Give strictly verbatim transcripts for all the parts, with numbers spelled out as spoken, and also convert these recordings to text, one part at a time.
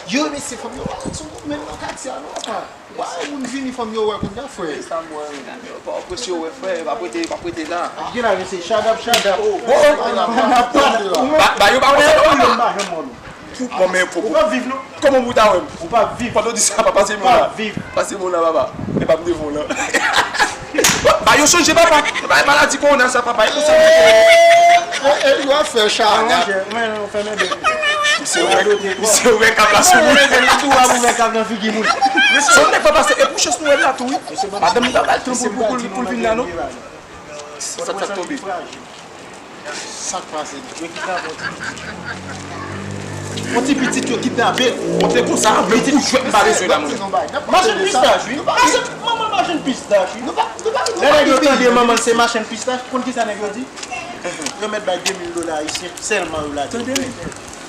Yo, mesye, fanm yo pa sou menm nan katye a non, papa. Why moun vini fanm yo wè konn sa, frè? Sa m wè, yo pa prese yo wè, frè, yo pa prete, yo pa prete la. Gen la, mesye, shut up, shut up. Oh, oh, oh, oh. Ba, ba yo pa konsa non, papa. Ou pa viv non. Kòman pou ta wè m? Ou pa viv. Pandan w di sa, papa, pase mo la. Pase mo la, papa. E pa m devan w la. Ba yo chanje, papa. E pa maladi kowona sa, papa. E konsa. E, e, yo ap fè chana. Misye ouvè, misye ouvè kab la sou moun. Misye ouvè kab nan figi moun. Son nèg pa pase. E pou chans nou wè l la tou, wi. Madanm li pa ba l tan pou, pou, pou, pou l vin la, non. Sa, sa, sa tonbe. Sa k pase? Yo kidnape yon ti pitit. Yon ti pitit yo kidnape. Montre konsa, menm pou jwèt m pa bezwen la, mwen. Machann pistach, wi. Machann, manman machann pistach, wi. Lè nèg yo tande manman l se machann pistach, konn kisa nèg yo di? Yo mèt bay de mil dola ayisyen sèlman yo la. Tande.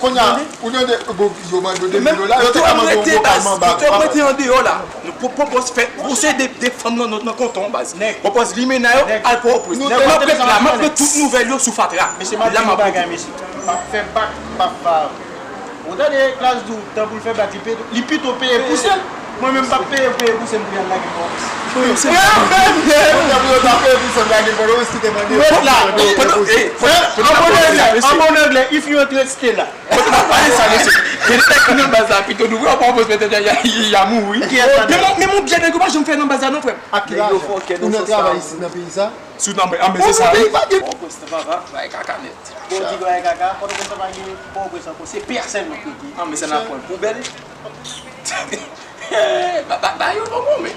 Kounye a, ou tande, bon, yo mande w de mil dola, yo te ka mande w yon bokal manba. Yo te rete andeyò la. Nou pran pòz fè, bon, se de, de fanm nan, nan, nan konton, baz. Pran pòz limena yo, al pran pòz. Nan prèt la, m ap met tout nouvèl yo sou fatra. Mesye, m ap di yon bagay, mesye. M ap fè bak, m ap ba. Ou tande Klass di w, tan pou l fè bak, li pito, li pito peye pou sèl. Mwen menm, m p ap peye, peye pou sèl pou y al lage m nan pòz. Mwen menm, se sa. Ou tande pou yo ta peye pou sèl lage m nan pòz, ou kite mande. Rete la. An bon anglè, an bon anglè, if you want to stay la. Kote m ap pale sa, mesye? Gen nèg ki nan baz la, pito nou vre, w pa anvoye mete ya, ya, ya mouri. Men mon, men mon byen nèg yo pa janm fè nan baz la non, frè m. Ak ki lajan? Ou nan travay isit nan peyi sa? Sou nan, an, men se sa, wi. Pòpwès nan papa, bay kaka nèt. Bon, di bay kaka, Pòtoprens pa gen Pòpwès ankò, se pè sèlman ki gen. An, men se nan pwen poubèl. Ba, ba, ba yo non, bon, men.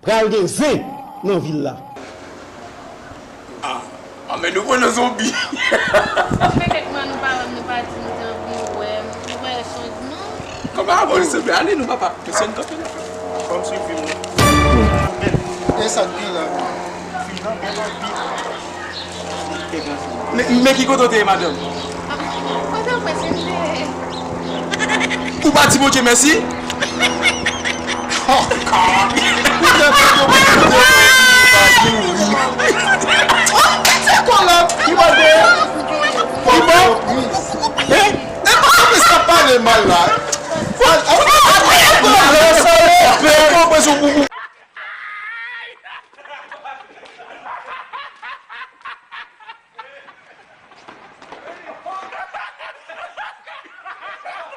Pral gen zen nan vil la. Ah, ah, men nou pran nan zonbi. Sa fè kèk mwa nou pa wè m, nou pa di m te anvi wè m. Nou wè chanjman. Kòman a bon, se ale nou, papa. Mesye, n kanpe la. Fò m swiv fim nan. E sa k gen la? Fim nan bèl anpil. Men, men ki kote w te ye, madanm? Pòtoprens m te ye. Ou pa di Bondye mèsi? Oh God! Ou te fè yo pou Bondye mèsi. Se kolòb ki mande. Ki bon? Hein? E pa sa pale mal la.